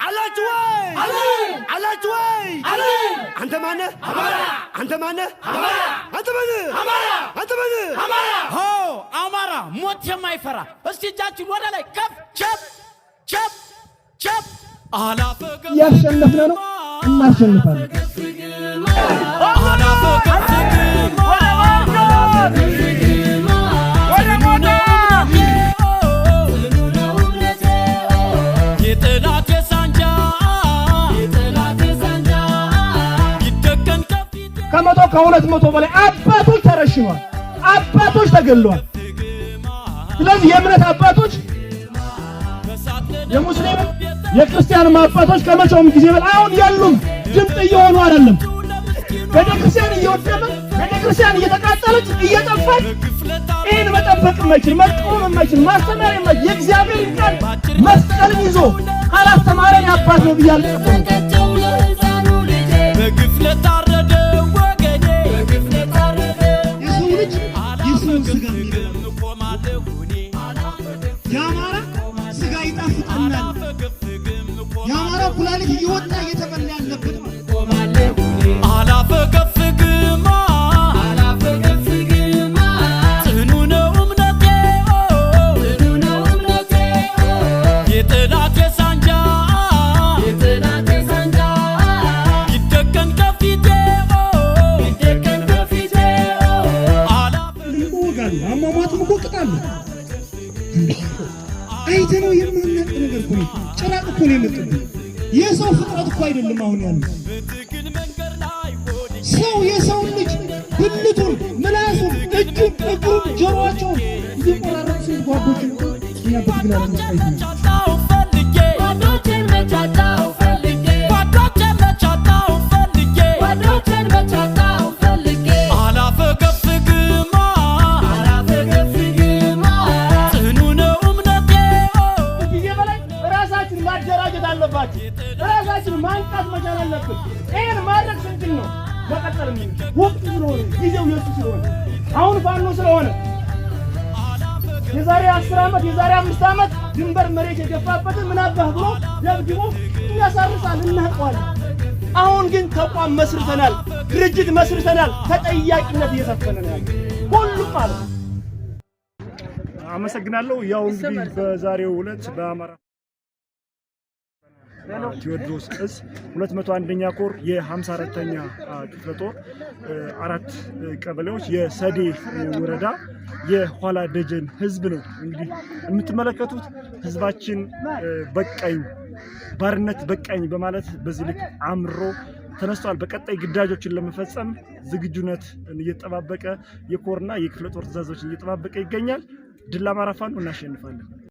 አላችሁ ወይ? አላችሁ ወይ? አንተ ማነህ? አንተ ማነህ? አንተ ማነህ? አንተ ማነህ? ሆ አማራ ሞት የማይፈራ፣ እስቲ እጃችን ወደ ላይ ከፍ፣ ቸብ ቸብ ቸብ። እያሸነፍን ነው፣ እናሸንፋለን። አላፈገፍግም። ወደ ሞታ። የጠላቴ ሳንጃ ይደቀን ከፊቴ። ከ100 ከ200 በላይ አባቶች ተረሽነዋል። አባቶች ተገለዋል። ስለዚህ የእምነት አባቶች፣ የሙስሊም የክርስቲያንም አባቶች ከመቼውም ጊዜ በላይ አሁን የሉም። ድምፅ እየሆኑ አይደለም። ቤተክርስቲያን እየወደመ፣ ቤተክርስቲያን እየተቃጠለች፣ እየጠፋች፣ ይህን መጠበቅ የማይችል፣ መቃወም የማይችል፣ ማስተማር የማይችል፣ የእግዚአብሔርን ቃል መስቀልን ይዞ ካላስተማረን አባት ነው ብያለሁ። በግፍ ለታረደው ወገኔ የሰው ልጅ የሰውን ስጋ የሚበላ እቆማለሁ እኔ። የአማራ ስጋ ይጣፍጠናል። የአማራ ኩላሊት እየወጣ እየተበላ ያለበት ማለት ነው። አላፈገፍግማ፣ ጽኑ ነው እምነቴ። የጠላቴ ሳንጃ ይደቀን ከፊቴ። ልዩ ወግ አለ። አሟሟትም እኮ ቅጥ አለ። አይተነው የማናውቅ ነገር እኮ ነው። ጭራቅ እኮ ነው የመጡብን። የሰው ፍጥረት እኮ አይደለም አሁን ያለው። በትግል መንገድ ላይ ወድቄ ሰው የሰውን ልጅ ብልቱን፣ ምላሱን፣ እጁን፣ እግሩን፣ ጆሮአቸውን እየቆራረጡ ስንት ጓዶችን እኮ እኛ በትግል ዓለም ውስጥ አይተናል። መቻጣው ፈልጌ፣ ጓዶቼን መቻጣው ፈልጌ፣ አላፈገፍግማ፣ ጽኑ ነው እምነቴ። ጊዜ በላይ ራሳችን ማደራጀት አለባችሁ። ራሳችን ማንቃት መቻል አለብን። ይህን ማድረግ ስንችል ነው መቀጠል የምንችል። ወቅቱ ስለሆነ፣ ጊዜው የሱ ስለሆነ፣ አሁን ፋኖ ስለሆነ፣ የዛሬ 10 ዓመት፣ የዛሬ 5 ዓመት ድንበር መሬት የገፋበትን ምናባህ ብሎ ደብድቦ ያሳርሳል፣ እናውቀዋለን። አሁን ግን ተቋም መስርተናል፣ ድርጅት መስርተናል። ተጠያቂነት እየሰፈነ ነው ያለው ሁሉም ማለት ነው። አመሰግናለሁ። ያው እንግዲህ በዛሬው ዕለት በአማራ ቴዎድሮስ እዝ 201ኛ ኮር የ54ኛ ክፍለ ጦር አራት ቀበሌዎች የሰዴ ወረዳ የኋላ ደጀን ህዝብ ነው እንግዲህ የምትመለከቱት። ህዝባችን በቃኝ፣ ባርነት በቃኝ በማለት በዚህ ልክ አምሮ ተነስቷል። በቀጣይ ግዳጆችን ለመፈጸም ዝግጁነት እየተጠባበቀ፣ የኮርና የክፍለ ጦር ትእዛዞችን እየጠባበቀ ይገኛል። ድል ለአማራ ፋኖ! እናሸንፋለን።